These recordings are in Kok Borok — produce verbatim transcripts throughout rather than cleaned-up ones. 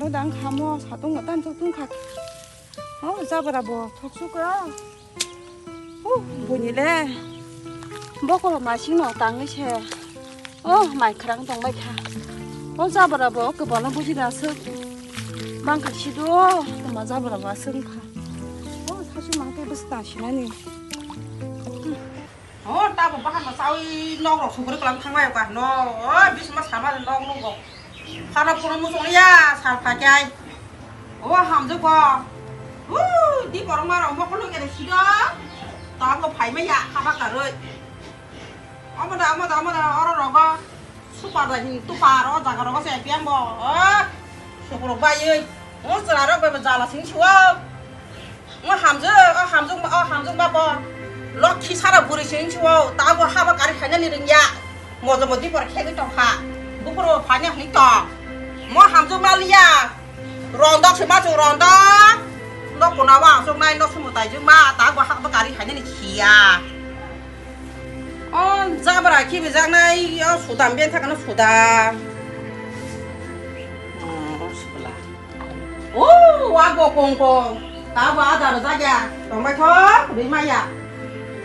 Dang khamo satung matan satung kha. Oh, jabra bo thok sukra. Oh, buni le. Bokol masing no tangwi se. Oh, mai khrang tong bai kha. Oh, jabra bo kwbangno buji na suk. Bang kha sido, tuma jabra bo aswk kha. Oh, sasu mang tei bwswk tang sinani. Oh, tabo bahan ma sawi nok rok sugri klang thang bai ka no. Oh, bisma sama nok nugo. Khana puro muchung ya, sal phakai. Oh, hamjwk bo. Uh, di borok ma rok mokol nung ere sido. Tabo phai ma ya, haba karoi. Amo da, amo da, amo da, oro rogo. Super da hin tupar o jaga rogo se piang bo. Oh, sukurok bai oi. Oh, chwla rok bai bo jala sing suo. Mo hamjwk, o hamjwk, o hamjwk ma bo. Lokhi sara bwrwi se hinwi o, ta bo haba kari khainani rwngya. Mojo mo dipor khegwi tong kha. Buphuru bo phaina hwnwi tong. Mo hamjwk ma liya. Rondok se ma chwng rondok. Nok kuna bo ang chwng nai, nok se mwtai jwk ma, ta bo haba kari khainani khiya. O jabra khibi jaknai, o sudam ben thakno sudam. Oh, sibla. Oh, wago kong kong. Tabo adar jagya. Tongbai thok, rwi maya.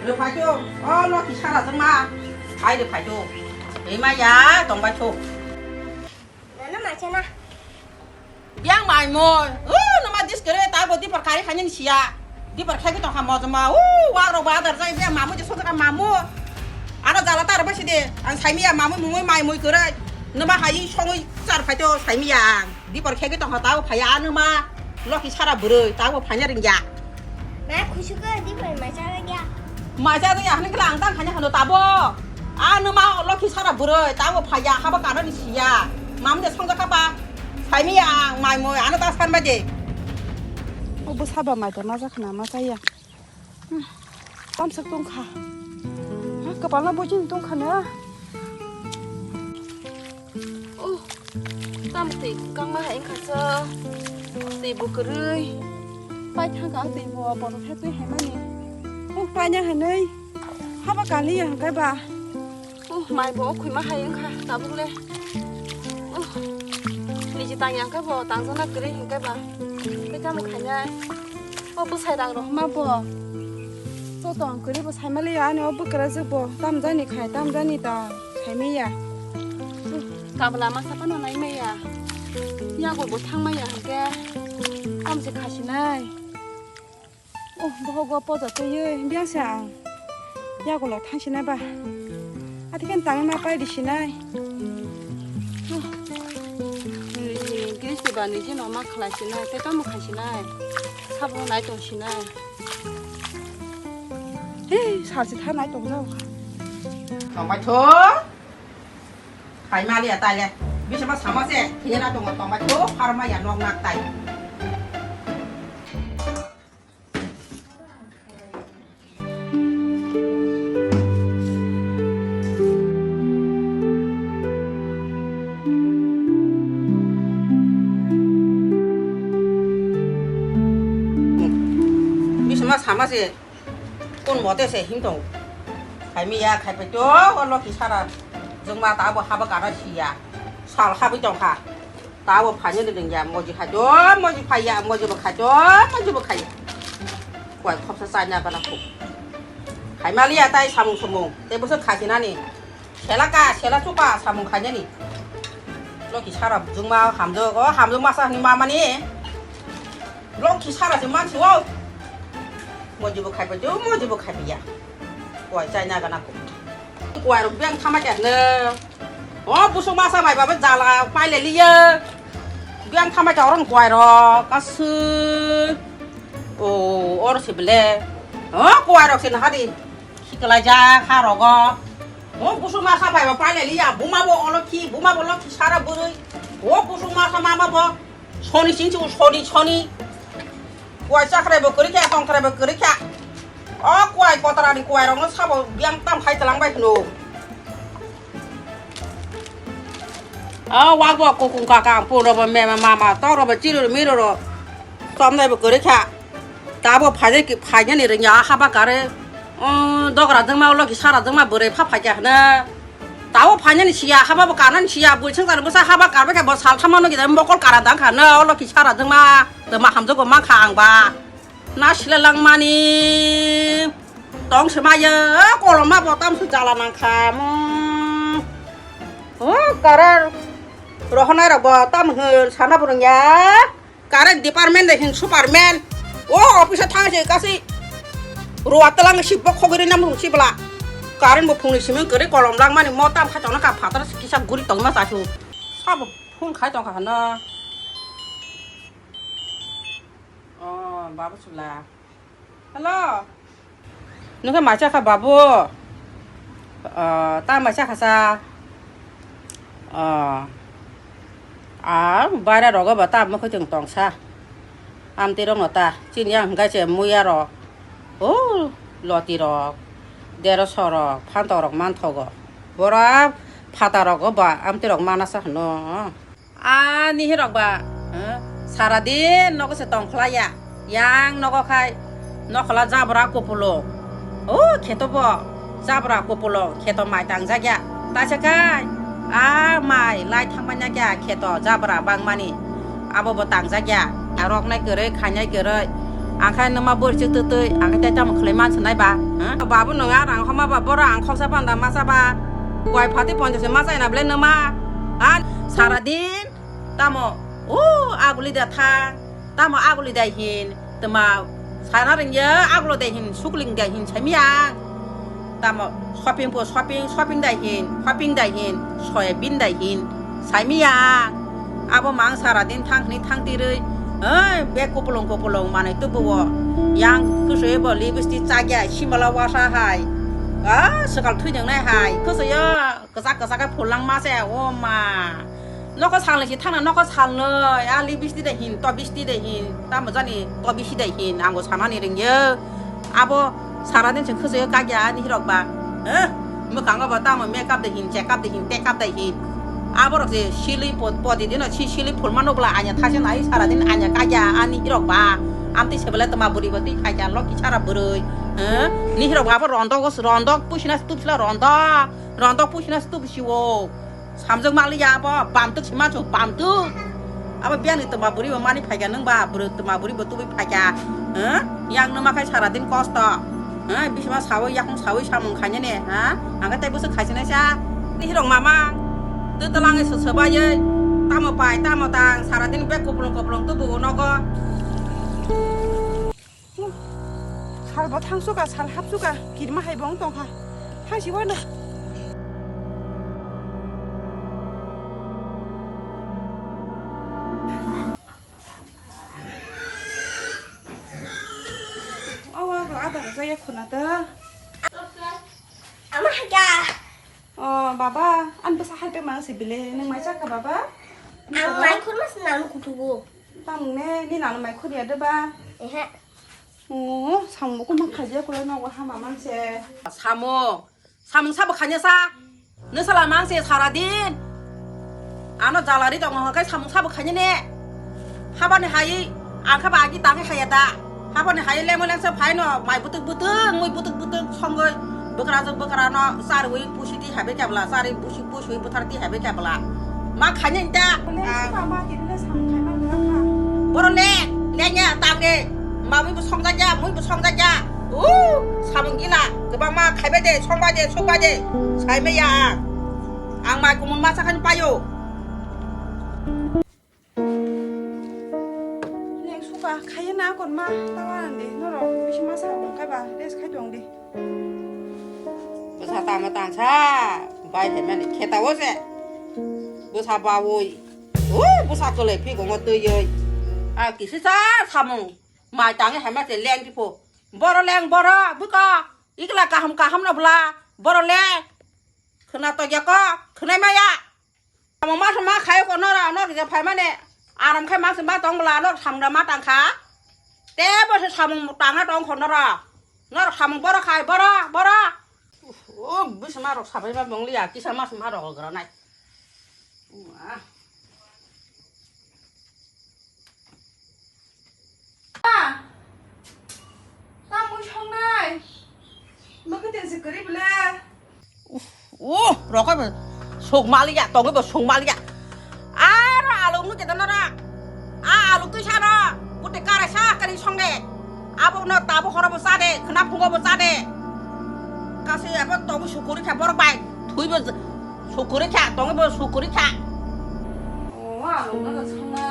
Rwi phai thok. Oh, no kisara jwng ma. Hai rwi phai thok. Rwi maya, tongbai thok. Nana machana. Biang mai moi. Oh, nama dis kere tabo dipar kari khanyan siya. Dipar khagi tong kha mojma. Oh, wak rok ba adar jagya biang mamu je sojaka mamu. Ano jala tar ba sidi. Ang saimiya mamu mumui mai moi kere. Nama hai songoi char phai to saimiya ang. Dipor khegwi tongkha, tabo phaiya, ano ma loki sara bwrwi, tabo phaina ringya. Ma khusugo dipor mai chajagya. Mai chajagya hwnwi khe ang tang khaina hwno tabo. Ano ma loki sara bwrwi, tabo phaiya, habo kanani siya. Mamde songjakha ba, saimiya ang mai moi, ano ta san bai de. O bwsa ba mai tongna jakha na ma chaya. Hmm, tamswk tongkha. Ha, kwpalno buchini tongkha na. Oh, tam twi kangma hai wngkha sa. Twi bo kwrwi. Pai thangkha ang twi bo, borok khe twi haimani. Oh, paina hinwi. Haba kaliya hwnkhe ba. Uh, mai bo khwima hai wngkha tabuk le. Uh, niji tang yang khe bo tang jana kwrwi hwnkhe ba. Tei tamo khainai. O bwsai rang rok ma bo. To tong kwrwi bo sai mali ani o bwkra jwk bo tam jani khai tam jani ta khai maya. Uh, kabla masa phano nai maya. Yago bo thang maya hwnkhe. Tam se khasinai. Oh, bohogo poja twiwi biyang se ang. Yagulo thangsinai ba. Ati khe tangwi ma pai risinai. Oh. Nini giristi ba niji no ma khlai sinai, tei tamo khai sinai. Sabo nai tong sinai. He, salsi tha nai tong jao. Tongbai tho. Khai mali ya tai le. Bisa ma sama se, thiyana tong tongbai tho, har ma ya nok nak tai. Bisma sama se kun mote se him tong. Khai mi ya khai pe to o loki sara jongma ta bo haba gara si ya. Sal habi tong kha. Tabo phainani rwngya, moji khai do, moji phaiya, moji bo khai do, moji bo khaiya. Kuai khopsa chaina bana khu. Khai maliya tai samung sumung, tei bwswk khasinani. Sela ka, sela chuka samung khainani. Loki sara bujungma hamjwk, o hamjwk masa hwnwi mamani. Loki sara se mansi o. Moji bo khaipai do, moji bo khaipai ya. Kuai chaina gana khu. Kuai rok beng thama khe hwnwi. O busuk masa bai baba jala paile liya. Biang thamai ta oron kuai rok aswk. O or se bele. O kuai rok se nahadi. Khiklai ja kha rogo. O busuk masa bai ba paile liya. Buma bo olo khi, buma bo lo khi sara bwrwi. O busuk masa mama bo. Soni sing song soni soni. Kuai chakrai bo kwrwi kha, tongthrai bo kwrwi kha. O kuai kotora ni kuai rok no sabo biang tam khai tlang bai hwno. O wak bo kukung kakang pun rok bo mema mama tok rok bo chiru miru rok. Tom nai bo kwrwi kha. Tabo phainai phainani rwngya haba kare. O dogra dwngma ulo ki sara dwngma bwrwi pha phaikya hwno. Tao phainani siya, haba bo karnani siya, bui sengkar bwsa haba karbai kha bo sal thamano gidai mokol kara dang kha no, o loki sara dwma, dwma hamjago man kha ang ba. Na sila langmani, tong se maya, koloma bo tam su jala nang kha mo. O karar rohonai rok bo tam hwn sana burung ya. Current department de hin superman. O office thang se kasi ruwa talang si bok khogri nam si bla. Current bo phungni siming kari kolom lang mani mo tam kha tong na ka phatar kisa guri tong ma sa su. Sabo phone khai tong kha na. Oh, babu sula. Hello. Nungkhe maisa kha babu. Ah, ta maisa kha sa. Ah. Ah, baira rogo ba ta mokhe tong tongsa. Amti rok no ta. Chini ang hingkai se muya rok. Oh, loti rok. Dero sorok, phantok rok manthogo. Bora phata rogo ba amti rok mana sa hano. A nihirok ba, eh, sara din nogo se tong khlai ya. Yang nogo khai nokhla jabra kupulung. O kheto bo jabra kupulung, kheto mai tangjak ya. Taisa khai a mai lai thangmanya kya kheto jabra bangmani. Abo bo tangjak ya. Roknai kwrwi, khainai kwrwi. Ang khai numa borchik twtwi, ang khai tei tamo khlai mansinai ba. Eh? Babu nung a rang homa ba, boro ang khoksa panda masa ba. Koi phati ponchasi masa ina bwle numa. A sara din Tamo, o aguli da tha, tamo aguli da hin, tma sana ringya agulo da hin, sukling da hin, saimiyang. Tamo, shopping po shopping, shopping da hin, shopping da hin, soyabin da hin, saimiyang. Abo mang sara din thang hini thang tirwi, eh, bek kupulung kupulung manwi tubuo. Yang kusui bo lipstick chagya, simala wasa hai. Ah, sekal thui nang nai hai, kusuyo, kesak kesak ke phulang ma se, o ma. Nokho salnwi si thangna nokho salnwi, a lipstick de hin, topstick de hin, tamo jani topstick de hin, ang bo sanani ringyo. Abo sara din se khwswi kagya ani hirok ba. Eh, mwkang bo tamo makeup de hin, check up de hin, take up de hin. Abo rok se silwi po-, podi dino si silwi phulma nukla anya thase nai sara din anya kagya ani hirok ba. Amtwi sebele tma bwrwi bo twi khaikya loki sara bwrwi. Eh, ni hirok ba abo rondok, rondok pusina tup sila rondok, rondok pusina tup siwo. Samjak maliya abo bamtuk sima chu bamtuk. Abo biyang ni tma buri bo mani phaikya nung ba buru tma buri bo tubui phaikya. Huh? Yang numa khai sara din kosto. Huh? Bisma sawi yakung sawi samung khainani, ha? Angkhe tei bwswk khaisinaisa. Ni hirok mama. Tu talangi su sabai. Tamo pai, tamo tang, sara din bek kuplung kuplung tubu nogo. Sal bo thangsuka, sal hapsuka, kirima hai bo wng tongkha. Thangsi wano. Awa, awa, ada raja ya khuna ta. Ama haja. Oh, baba, an basa hai pe mang si bile, nang mai chaka baba? Ang mai khun mas nang kutubu. Tamung ne, ni nang mai khun ya de ba? Ehe. Oh, samung ko mang khaja ko no wa ha mamang se. Samung, samung sabo khanya sa. Nung sala mang se sara din. Ano jalari tong ho kai samung sabo khanya ne. Habani hai, ang kha ba agi tangi khaya da. Habani hai lemo lengsa phai no, mai butuk butuk, mui butuk butuk songoi. Bwkra jok bwkra no, sarwi pusi di habe kebla, sarwi pusi pusui buthar di habe kebla. Ma khanya inta. Lengsa ma kiri le samung khai ma bwkha. Boro le, lengya tangi. Mamui bo songjakya, mui bo songjakya. U, samung gila, kwbangma khaibai de, songbai de, sukbai de. Saimaya ang. Ang mai kumun masa khan payo. Neng suka, khaiya na kon ma, tawa ande, noro, bisi masa rok kai ba, rest khai tong di. Bwsa tama tangsa, bai hai mani kheta o se. Bwsa bawi. U, bwsa kwlai phi gongo twi yoi. A kisi sa samung. Mai tangi hai ma se leng di pho. Boro leng boro, buko. Ikla kaham kaham no bla. Boro leng. Khna to ya ko. Khnai ma ya. Samung ma ma khai ko nora, nor je phai mane. Aram khai ma se ma tong bla, nor samra ma tang kha. Te bo se samung tang na tong kho nora. Nor samung boro khai, boro, boro. O, bwsa ma rok sabai ma bong liya, kisa ma se ma rok gra nai. Wa. Ah! Tamui songnai. Bakhe tense kwrwi bwle. Uff, Oh, rokoi bo suk maliya, tongoi bo suk maliya. Aro alu nu kedan ora. A alu tui sano, buti kare sa kari song de. Abo no tabo horo bo sa de, khna phungo bo sa de. Kasi abo tongoi sukuri kha borok bai. Thui bo sukuri kha, tongoi bo sukuri kha. Oh, alu no song na.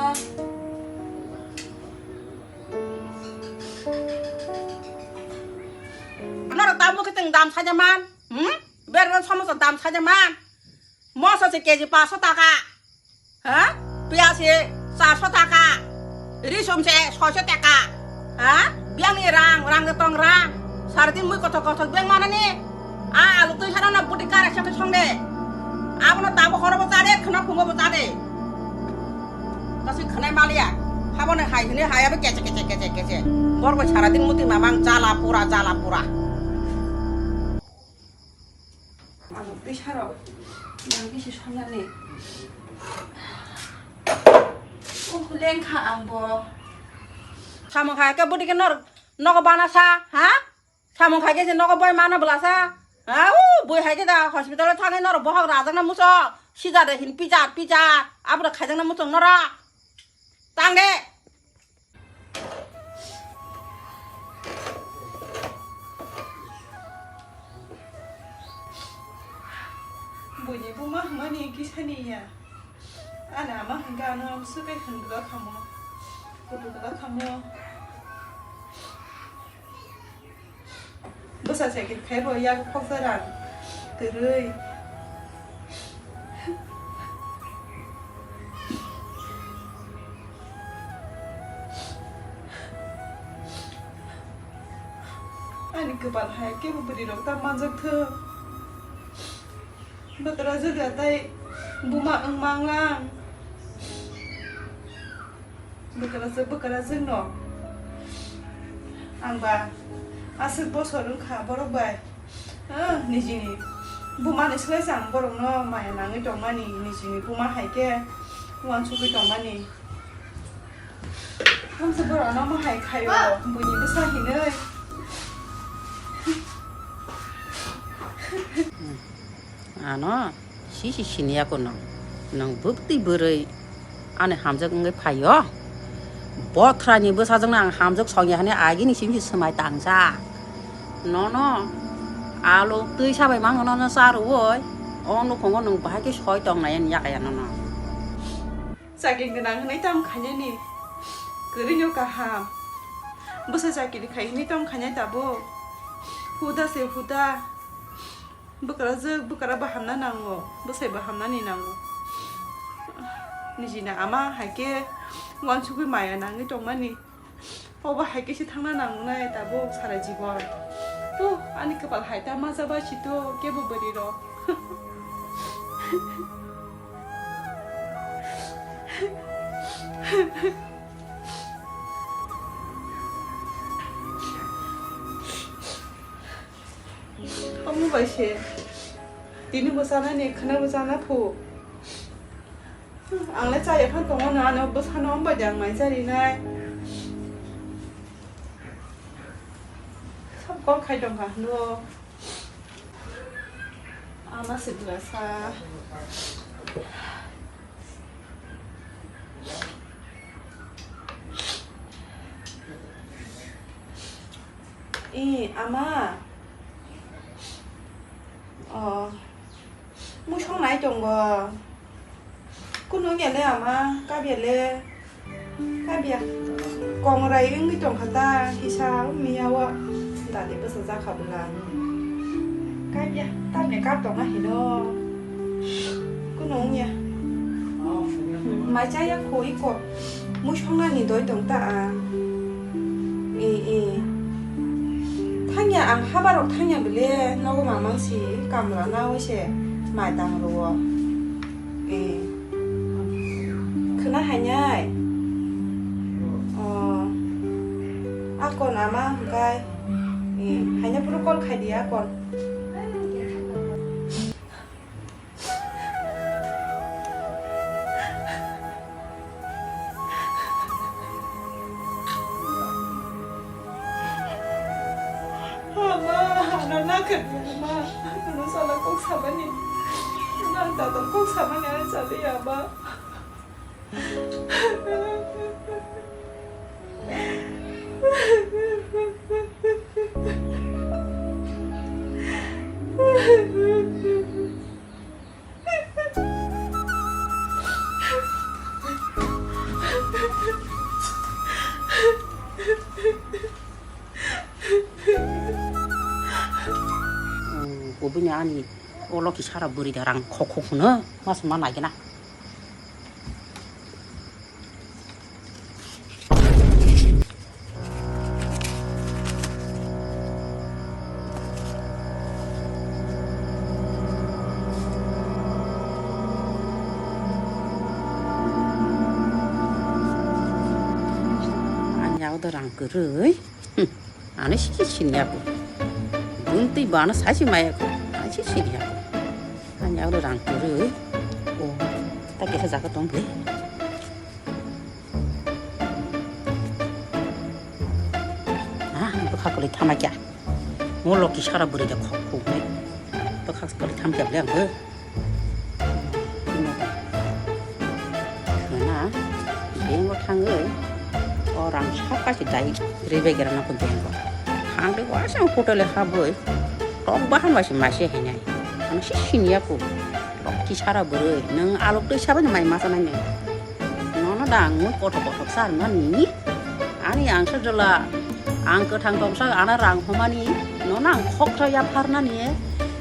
Norok tamo khe chwng dam sajaman, hmm? Berman somoso dam sajaman. Moso se keji paso taka, ha? Piyaj se charso taka, risum se soiso taka, ha? Biyangni rang, rang de tong rang. Sardin mui kothok kothok beng manani. A alu twi sano na buti kare sokhe song de. Abono tabo horo bo chade, khna phungo bo chade. Kasi khnai maliya. Habone hai hine hai abe keche keche keche keche. Borok bai sara din muti mamang jala pura jala pura. Ang twi saro. Yang kisi sonani. Oh, lengkha ang bo. Samung hai ke buti ke nor nogo bana sa, ha? Samung khai khe se nogo boi mano bwlasa. Ha, u, bui hai khe da hospital o thangwi norok bohok rajakna muchung. Sijado hin pijar, pijar. Abro khaijakna muchung norok. Tang de. Buini buma hwnmani kisani ya. Ana ama hwnkhe ano swkhe hwndwla khamo. Kutukla khamo. Bwsa cycle khai bo yak phoksa rang kwrwi. Ani kwpal hai kebo bwrwi rok ta manjak thung. Bwkrajwk tei buma wng manglang. Bwkrajwk, bwkrajwk no. Ang ba aswk bosor wngkha borok bai. Ah, nijini buma ni swlai se ang borok no maya nangwi tongmani, nijini buma hai khe uansugwi tongmani. Hamsa borok no ma hai khaio, buini bwsa hinwi. Ano, sisi siniya ko nwng. Nwng bwktwi bwrwi ani hamjak wngwi phaio. Bothra ni bwsajwk no ang hamjak songya hwnwi agini simi swmai tangjak. Nono, alu twi sabai mangno no charwoi. O nukhungo nwng bahai khe soi tong nai ani yakaya nono. Chakri gwnang hwnwi tamo khainani kwrwino kaham. Bwsa chakri khai hwnwi tamo khainai tabuk. Huda se huda. Bwkrajwk bwkra bo hamna nango, bwsai bo hamnani nango. Nijini ama hai khe uansugwi maya nangwi tongmani. Obo hai khe se thangna nangnai tabuk sara jibon. Huh, ani kwpal hai ta ma jaba si to kebo bwrwi rok. Omo bai se tini bo chanani, khwna bo chana phu. Ang le chaya phan tongo no, ano bwsano omo bai de ang mai charinai. Sab kok khai tongkha hwnwi o. Ama se bwlasa. I, ama. Oh. Mui songnai tongo. Kunu wngya le ama, kabya le. Kabya. Kongrai wngwi tongkha ta, kisa miya o. Dadi bwsa jakha bwla. Kabya, tamni kap tongma hino. Kunu wngya. Mai chaya kho iko. Mui songnani doi tong ta a. E, e. Thangya ang habarok thangya bele nogo mamang si kamla na oise mai tang rwo. E. Khwna hainai. O. Akon ama hwnkhe. E. Haina phuru call khai di akon. Ama, ano na Ma, ano sala kok samani. Nang tato kok samani ano sali ya, ma. Kubuni ani o loki sara bwrwi da rang khok khok hwno mas ma nai gana. Ani yago da rang kwrwi. Hmm, ano siki siniya ko. Buntwi bana sachi maya ko. Ano siki siniya ko. Ani aro rang kwrwi. O, ta kisa jaga tong bwle. Ah, bwkha kwlwi thama kya. Mo loki sara bwrwi da khok khok ni. Bwkha kwlwi tham kya bwle ang bo. Khwna, bank o thangwi, o rang saka se dai rwi bai gira nokho bank o. Thangwi wasang hotel o habwi, tok bahan bai se mase hainai. Ano se siniya ko, tok kisara bwrwi, nwng alok twi sabai no mai masa nai nwng. Nono da ang mui kothok kothok sa rwmani. Ani ang sa jwla, ang kwthang tongsa ana rang homani, nono ang khoksa yapharnani,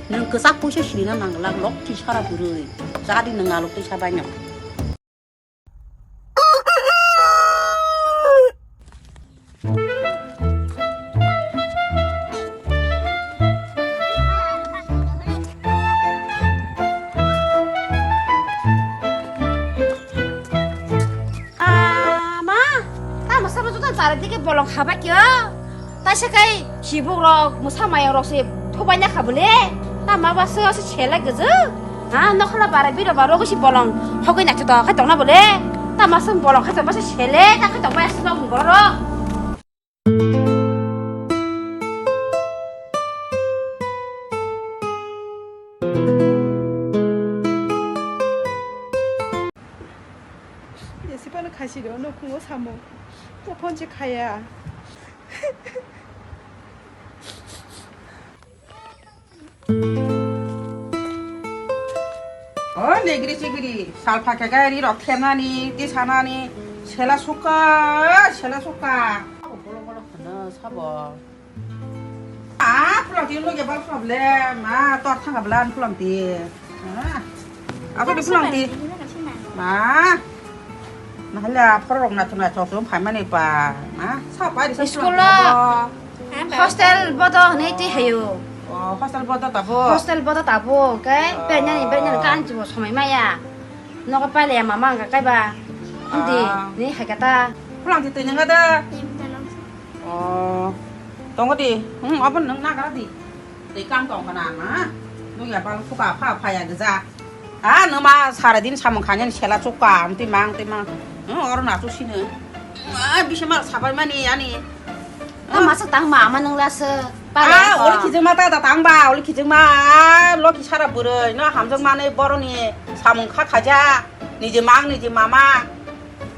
nwng kwchak puisa sinina nangla, lokti sara bwrwi, jadi nwng alok twi sabaino. Ah, ma, tamo sabo joto chara dike bolong khaba kyo. Taisa kai sibuk rok, musa mayang rok se thobai na kha bole. Tamo ba se se chele geze. Ha, nokhala bara biro ba rogo si bolong hogoi na chito khai tong na bole. Tamo se bolong khai tong ba se chele ka khai tong ba se tong boro. Yesipano khaisi do, no khungo samung. To phone se khaya. O negri sigiri, salpha khe gari rok khenani, tisanani, sela sukha, sela sukha. Abo bolo bolo khana sabo. Ah, pulangti loge bal problem. Ah, tor thanga blan pulangti. Ah. Apa di pulangti? Ma. Nahale aphor rok na thuna chok chok phaimani pa. Ma, sa pai di sa school pulangti lo. Hostel bodo hwnwi twi hayo. Oh, hostel bodo tabo. Hostel bodo tabo, khe Oh. Bernyani, bernyani kan chibo somai maya. Nogo paile ya mama angka kaiba. Hindi, Ah. Ni hai kata. Pulangti twi nang ada. Oh. Tongo di. Hmm, apa nang nagra di. Tei kang tong khana ma. Nugya bal phuka pha pha ya gja. Ah, nwma sara din samung khanya ni sela chukka, amtwi mang, twi mang. Hmm, oro na chu sino. Ah, bisa mal sabai mani ani. Ta masa tang ma ama nang lasa. Ah, uli khijing ma ta ta tang ba, uli khijing ma. Ah, loki sara bwrwi, no hamjak mani boroni samung kha khaja. Niji mang, niji mama.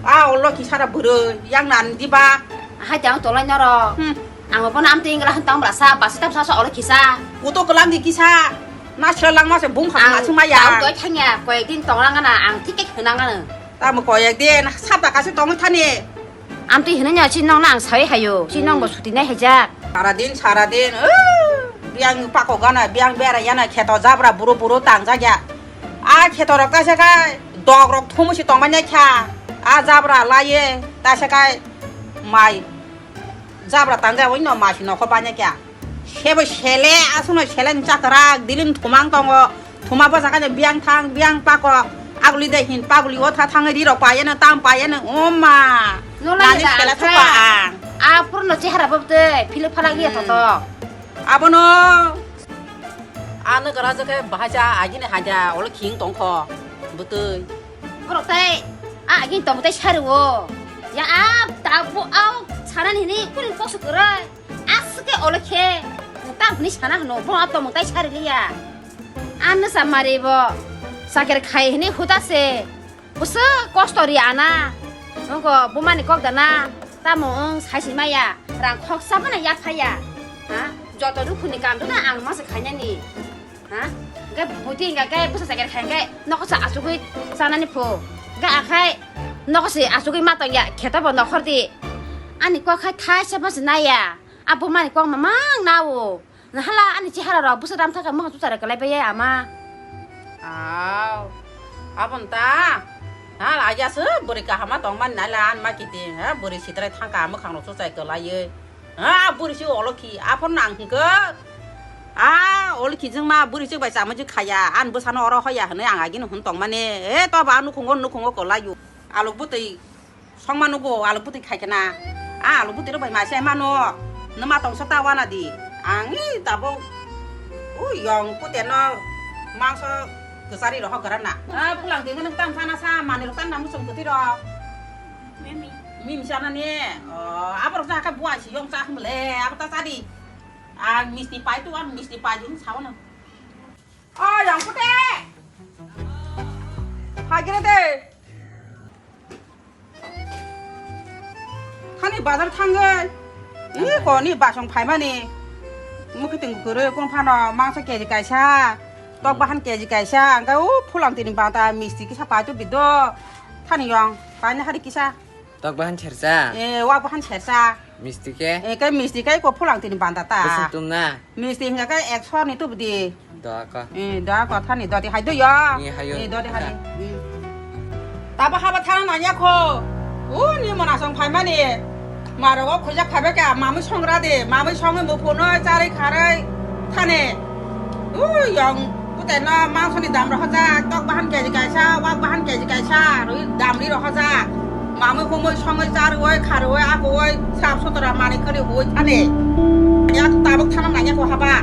Ah, o loki sara bwrwi, yang nan diba. Hai tang tolai noro. Hmm. Ang bono amtwi ingla han tang brasa, basi tam sa sa olo kisa. Kuto kelam di kisa. Na sila langma se bung khak Ang ma sung ma ya. Tang toi thangya, koyek din tong lang ana, ang thik thik hwnang ano. Tamo koyek din, sab da kasi tong thani. Amtwi hwnwi nya si nong na ang sawi hayo, si nong bo Hmm. Suti nai hajak. Sara din, sara din, uh, biang pako gana, biang bera yana kheto jabra buru buru tang jagya. A kheto rok kaisa kai, dok rok thumu si tong manya kha. A jabra laye, taisa kai mai. Jabra tangja oi no masi nokho banya kya. Sebo sele, asuno sele ni chakrak, dilin thumang tongo. Thuma bwsa kanya biang thang, biang pako. Aguli de hin paguli o tha thangwi ri rok payeno, tam payeno, oma. No lagi Nani da sele ang thukpa kha. Ang. A purno chehara bobde, philip phalak iya Hmm. Toto. Abono. Ano gara jake bahasa agini haja, olo khing tongkho. Butui. Borok tai, a agini tongbo tai sari o. Ya a, tabu a, sanan hini, kuni kok sukura. Aswk khe olo khe. Nwng tamo hwnwi sana hwno, bo a tongmung tai sari liya. Ano sa mari bo, saker khai hwnwi huta se. Bwswk kosto ri ana. Nokho bumani kok dana. Tamo wng saisi maya. Rang khoksa bana yak phaya. Ha? Joto dukhuni kam duna ang masa khainani. Ha? Hingke buti hingke ke bwsa jaga khainke nokho sa achugwi chanani phu. Hingke akhai nokho se achugwi ma tongya kheto bo nokhor di. Ani kok khai thaisa bwsa naya. A bumani kok mamang nao. Nahala ani chihara rok bwsa dam thaka mohon chuchare kalai bai ama. Aw. Abon ta. Nahala aja se bwrwi kahama tongmani naila an ma kiti. Ha bwrwi sitrai thangka mwkhang rok chuchai kalaiwi. Ha bwrwi se olokhi aphor nang hingke. A olokhi jwng ma bwrwi se bai chamui je khaya an bwsano oro hoya hwnwi ang agini hwn tongmani. E to ba nukhungo nukhungo kalaio. Alok bwtwi Songma nugo alok bwtwi khai khena. A alok bwtwi rok bai ma se mano. Numa tongsa ta wana di. Ang i tabuk. U yong pute no mangso kwchari rok gra na. A pulang di nang tam sana sa mani rok tan na musung kwtwi rok. Mimi. Mimi sana ni. O aborok ja kha buai si yong cha hmle. Abo ta cha di. Ang misti pai tu ang misti pai di sa wana. O yong pute. Hagire de. Thani bazar thangwi. Ih, koni basong phaimani. Mukhiting kwrwi kung phano mangsa keji kaisa. Tok bahan keji kaisa. Angka u phulang tini bata misti kisa paitu bido. Thani yong, paina hari kisa. Tok bahan sersa. Eh, wak bahan sersa. Misti ke? Eh, ke misti ke ko phulang tini banda ta. Bwswk tumna? Misti hingka ke ekso ni tubdi. Doa ko. Eh, doa ko thani doti hai do yo. Eh, hayo. Eh, doti hai. Hmm. Tabo haba thana nanya kho. U ni mona song phai mani. Maro go khujak phai beka mamui songra de. Mamui songi mu phuno chari kharai thane. U yong puteno mangso ni dam rohojak. Tok bahan keji kaisa, wak bahan keji kaisa. Rui dam ri rohojak. Mamui humui songui charui kharui akui sap sutra mani khani hui thane. Yak tabuk thana nanya kho haba.